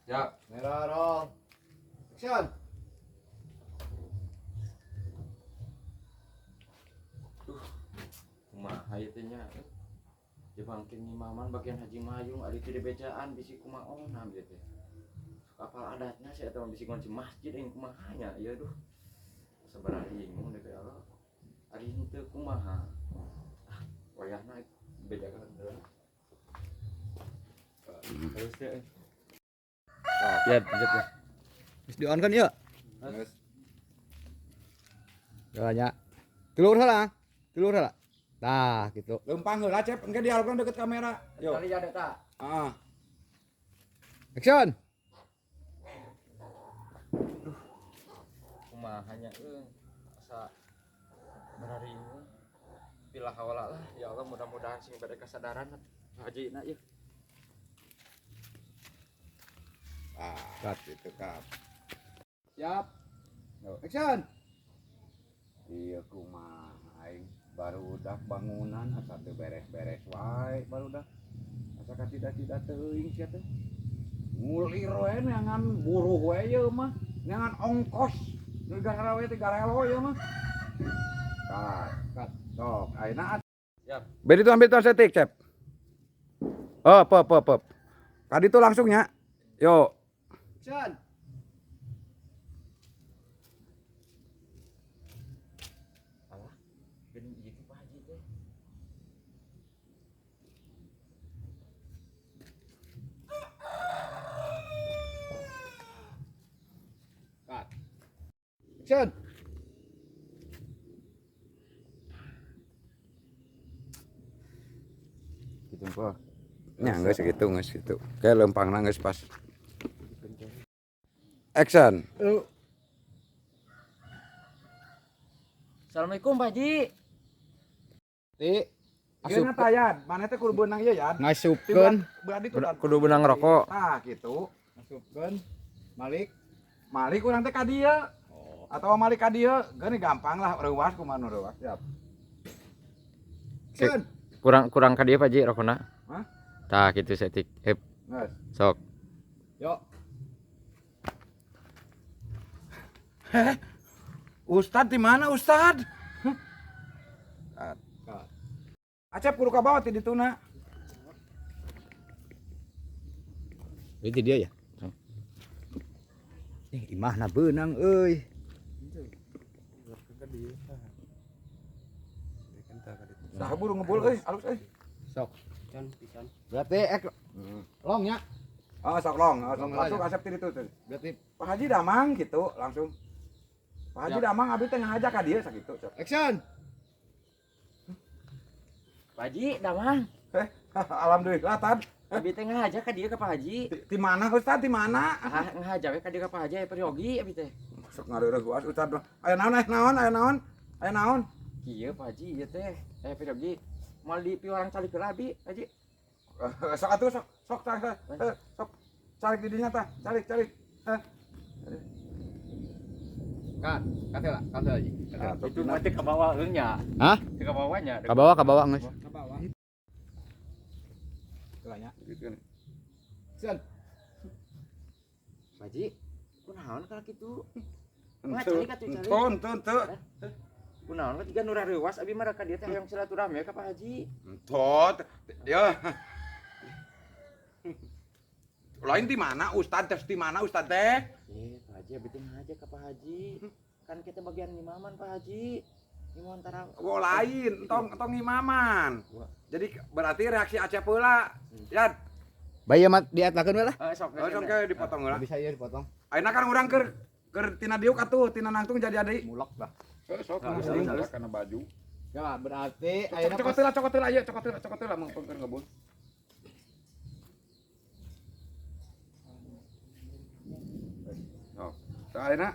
Siap. Merah roll. Action. Kumaha ieu teh nya? Jebangkeun ngimaman bagian Haji Mayung ari teu dibejaan bisi kumaona ieu teh. Sok apal adatna sia eta mah bisi ngunci masjid aing kumaha nya ieu duh. Sabaraha bingung deh ya Allah. Ari henteu kumaha? Ah, wayahna bejakeun heula. Terus teh. Ya, lanjut ya. Geus di on kan ieu? Geus. Jalannya. Telur heula. Telur heula. Tah, gitu. Lempang heula Cep, engke dialogna deket kamera. Yo. Kali ada tak? Heeh. Action. Kumaha nya euy. Asa barariung. Pilah hawala lah. Ya Allah mudah-mudahan sing bade kasadaran Haji na ieu. Ah, Cut. gitu kap. Siap. Action. Iya kumaha aing barudak bangunan asa teu beres-beres wae barudak. Asa kacida-cida teuing sia teh. Ngulir we neangan buruh we ieu mah, neangan ongkos. Negara we teh garelo ieu mah. Cut. Cut. Sok, ayeuna Siap. Beri itu ambil tuan setik, Cep. Oh, pop, pop, pop. Tadi tuh langsungnya. Yo. Action. Alah, geuning ieu teh Pak Haji teh. Cut. Action. Gitu apa? Ya, geus gitu, geus gitu. Kayak lempangna geus pas. Action. Assalamualaikum Pak Haji. Ti. Asup. Asup. Tayan, mana teh kudu beunang ieu yan. Ngasupkeun. Berarti tuh Kudu benang rokok. Nah, gitu. Ngasupkeun. Malik. Malik urang teh ka dieu. Atau malik ka dieu, geuning gampang lah reuwas kumaha nu reuwas. Siap. Action. Kurang kurang ka dieu Pak Haji rokona. Hah? Tah kitu setik. Hep, Geus. sok. Yo. Ustad di mana Ustad? Cut. Acep kudu ka bawah ti dituna. Itu dia ya. Ih, imahna beunang euy. Saha buru ngebul euy, alus euy. Sok. Berarti ek long nya. Oh, sok long, oh, sok Long langsung aja. Asep ti ditu tuh. Berarti Pak Haji damang gitu langsung. Pak Haji Siap. damang abi teh ngahaja ka dieu sakitu. Sok. action. Pak Haji, damang. Eh, alhamdulillah tad. Abi teh ngahaja ka dieu ka Pak Haji. Di mana Ustad di mana? Ah, ngahaja we ka dieu ka Pak Haji aya peryogi abi teh. Sok ngareureuh Ustad mah. Aya naon aya naon aya naon? Aya naon? Kieu Pak Haji ieu teh. Aya peryogi. Moal di piwarang calik heula abi, Haji. Eh, sok atuh sok sok sok sok, eh, sok calik di dinya tah, calik calik. Eh, Cut. Cut heula, cut heula Ji. Cut heula. ah, Itu mah teh ka bawah heung nya. Hah? Teu ka bawahnya. Ka bawah, ka bawah geus. Ka bawah. Heula nya. Action. Pak Haji, kunaon kalau kitu? Mah Henteu, calik atuh calik. henteu, henteu, henteu. Kunaon ka tiga nu rareuwas abi mah ka dieu teh hayang silaturahmi ka Pak Haji. Henteu, ya. Lain di mana Ustad tes di mana Ustad teh? Eh, Pak Haji abi teh ngahaja ka Pak Haji. Kan kita bagian ngimaman Pak Haji. Ngimaman tara Oh lain, entong entong imaman. Wah. Jadi berarti reaksi Acep heula. Yan, Bae mah dietlakeun we lah. Eh, sok oh, sok ke dipotong heula. Bisa ieu dipotong. Ayeuna kan urang keur keur tina diuk atuh, tina nangtung jadi adi. Mulek lah. Sok Halus, halus, halus. kana baju. Ya, berarti ayeuna Cokot heula, cokot heula ieu, cokot heula, cokot heula mung keur ngebul. Sok. Tah ayeuna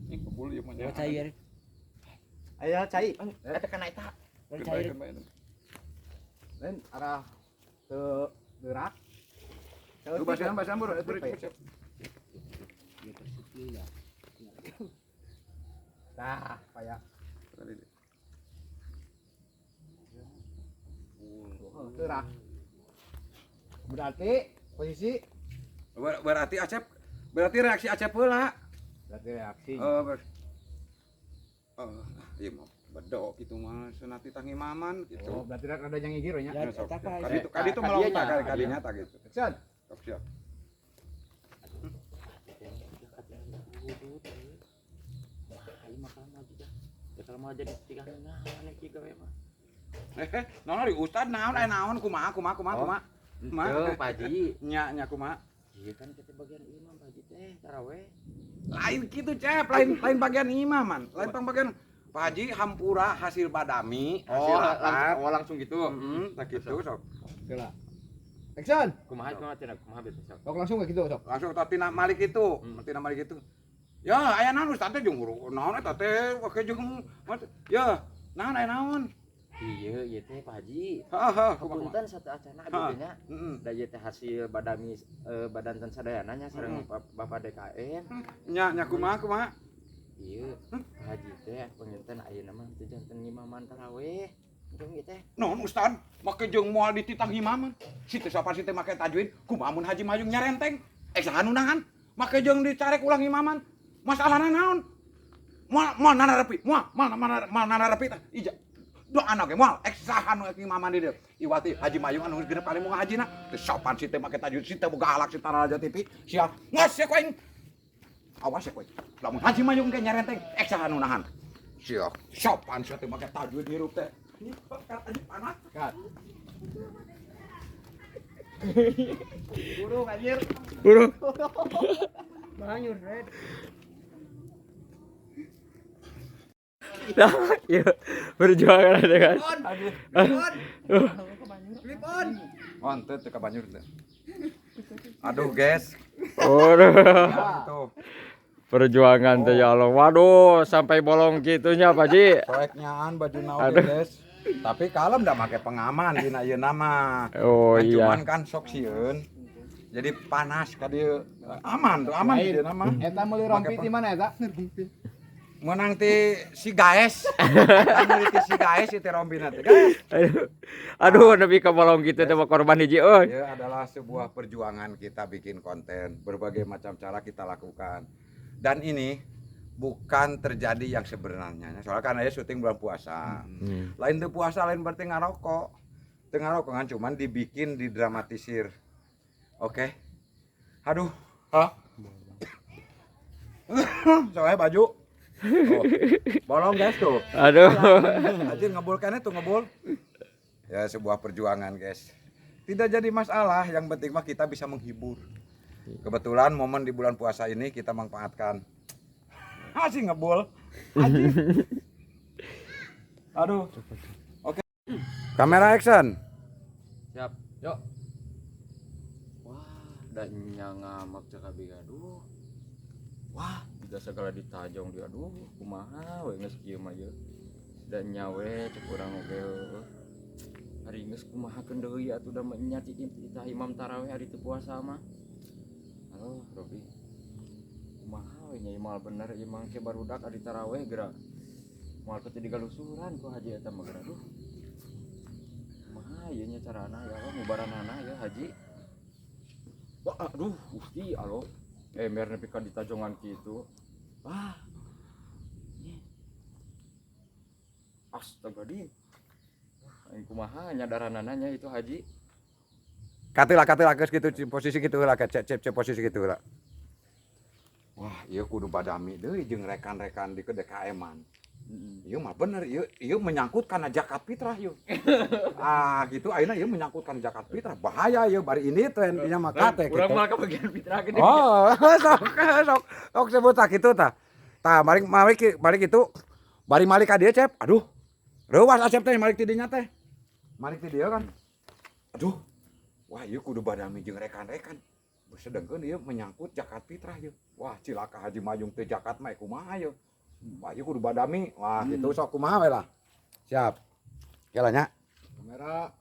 ini kebul ieu mah nya. Cair. Ayeuna cai. Eta kana eta. Keun Cair. bae, keun bae. Lain arah teu gerak. Tuh basian basian buru, buru cepet. Tah, kayak gerak. Berarti posisi Berarti Acep, berarti reaksi Acep heula. Berarti reaksi. Iya mah bedok gitu mah sunat titah ngimaman gitu. Oh, berarti rada yang ngigir nya. Ya, sok. Kaditu melong tak kadinya tak gitu. Action. Sok siap. Kalau mau jadi tiga naon kieu gawe mah. Naon ari ustad naon aya naon kumaha kumaha kumaha kumaha. Henteu Pak Haji. Nya nya kumaha. Ieu kan kita bagian imam Pak Haji teh taraweh. Lain kitu Cep, lain bagian imam man. Lain pang bagian Pak Haji hampura hasil badami, hasil rapat. Oh, langsung gitu. Heeh, tah kitu sok. Heula. Action. Kumaha kumaha cenah kumaha bete sok. Sok langsung ke kitu sok. Langsung tah tina malik itu, tina malik itu. Ya, aya naon ustad teh jeung naon eta teh oke jeung ya, naon aya naon? Iya, ieu teh Pak Haji. Heeh, Punten satu acana abdi teh nya. Da ieu teh hasil badami badan tan sadayana nya sareng Bapak DKM. Nya nya kumaha kumaha? Iya, Pak Haji teh panginten ayeuna mah teu janten ngimaman taraweh. Jeung ieu teh. Naon ustad? Make jeung moal dititah ngimaman. Si teh sopan si teh make tajwid, kumaha mun Haji Mayung nyarenteng? Saha nu nahan? Make jeung dicarek ulang ngimaman. Masalahna naon? Moal moal nanarepi, moal moal moal nanarepi tah. Ija. Doana ge moal ek saha nu ngimaman di dieu. Iwati Haji Mayung anu genep kali mau ngahajina. Teu sopan si teh make tajwid, si teh boga alak si taraja TV. Sia ngos sia ku aing. Awas ya kowe. Lamun Haji Mayung ge nyarenteng, ek saha nu nahan. Sia sopan sia teh make tajwid hirup teh. Anjing panas. Cut. Burung anjir. Burung. Banyur, Red. Nah, iya, berjuang ada kan. Flip on. On teu teu ka banjur teu. Aduh, guys. Waduh. Perjuangan teh ya Allah. Waduh, sampai bolong gitunya Pak Haji. Soeknyaan baju naon guys. Tapi kalem dah make pengaman dina ieu nama. Oh kan iya. Cuman kan sok sieun. Jadi panas ka dieu. Aman tuh, aman di dieu nama. Eta meuli rompi di mana eta? Menang ti si Gaes. Meuli ti si Gaes ti rompina teh, guys. Aduh, nepi ka bolong kitu teh korban hiji euy. Ya adalah sebuah perjuangan kita bikin konten, berbagai macam cara kita lakukan. Dan ini bukan terjadi yang sebenarnya. Soalnya kan aya syuting bulan puasa. Lain teu puasa lain berarti ngarokok. Teu ngarokok kan cuman dibikin didramatisir. Oke. Aduh, hah? Soalnya baju oh, bolong guys tuh. Aduh. Anjir ngebul kene tuh ngebul. Ya sebuah perjuangan guys. Tidak jadi masalah, yang penting mah kita bisa menghibur. Kebetulan momen di bulan puasa ini kita manfaatkan. Asih ngebul. Anjir. Aduh. Oke. Kamera action. Siap. Yuk. Wah, da nya ngamak cek abi aduh. Wah, tidak segala ditajong dia aduh, kumaha we geus kieu mah ieu. Da nya we cek urang oge heueuh. Ari geus kumahakeun deui atuh da mah nya titah imam tarawih hari teu puasa mah. Halo, Robi. Kumaha we nya ieu bener ieu mah ke barudak ari tarawih geura. Moal teu digalusuran ku haji eta mah geura aduh. Kumaha ieu nya carana ya Allah mubaranana ya haji. Wah, aduh, Gusti Allah. Mer nepi ka ditajongan kitu. Wah. Astaga di. Aing kumaha nyadaranana nya itu haji. Katila geus kitu posisi kitu heula cep cep posisi kitu heula. Wah, ieu kudu badami deui jeung rekan-rekan di DKM-an. Ieu mah bener ieu menyangkut kana zakat fitrah ieu. Ah, gitu ayeuna ieu menyangkut kana zakat fitrah. Bahaya ieu bari ini tren nya mah kate Urang gitu. malah kebagian fitrah gede. Oh, sok sok sok sebut tah kitu tah. Tah mari mari mari kitu. Bari malik ka dieu Cep. Aduh. Reuwas Acep teh malik ti dinya teh. Malik ti dieu kan. Aduh. Wah, ieu kudu badami jeung rekan-rekan. Sedengkeun ieu menyangkut zakat fitrah ieu. Wah, cilaka Haji Mayung teh zakat mah kumaha ieu. Wah, ieu kudu badami. Wah, kitu sok kumaha we lah. Siap. Kela nya. Kamera.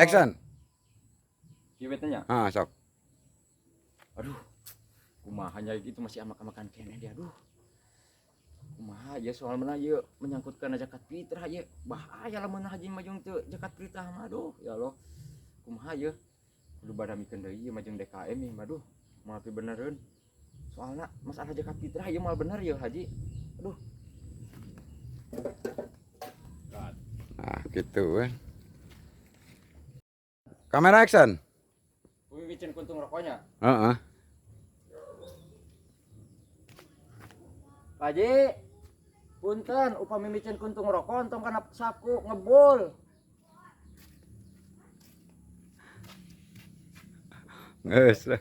Action. Kieu we teh nya. Ah, sok. Aduh. Kumaha nya gitu masih amak-amakan keneh dia aduh. Kumaha ya soal mana ieu menyangkut kana zakat fitrah ieu. Bahaya lamun Haji Mayung teu zakat fitrah mah aduh ya Allah. Kumaha ieu? Kudu badamikeun deui ieu mah jeung DKM ieu mah aduh. Moal pibenereun. Soalna masalah zakat fitrah ieu moal bener ya Haji. Aduh. Nah, gitu we. Kamera action. Bumi micin kuntung rokoknya. Heeh. Pak Haji, punten upami micin kuntung rokok entong kana saku ngebul. Geus lah.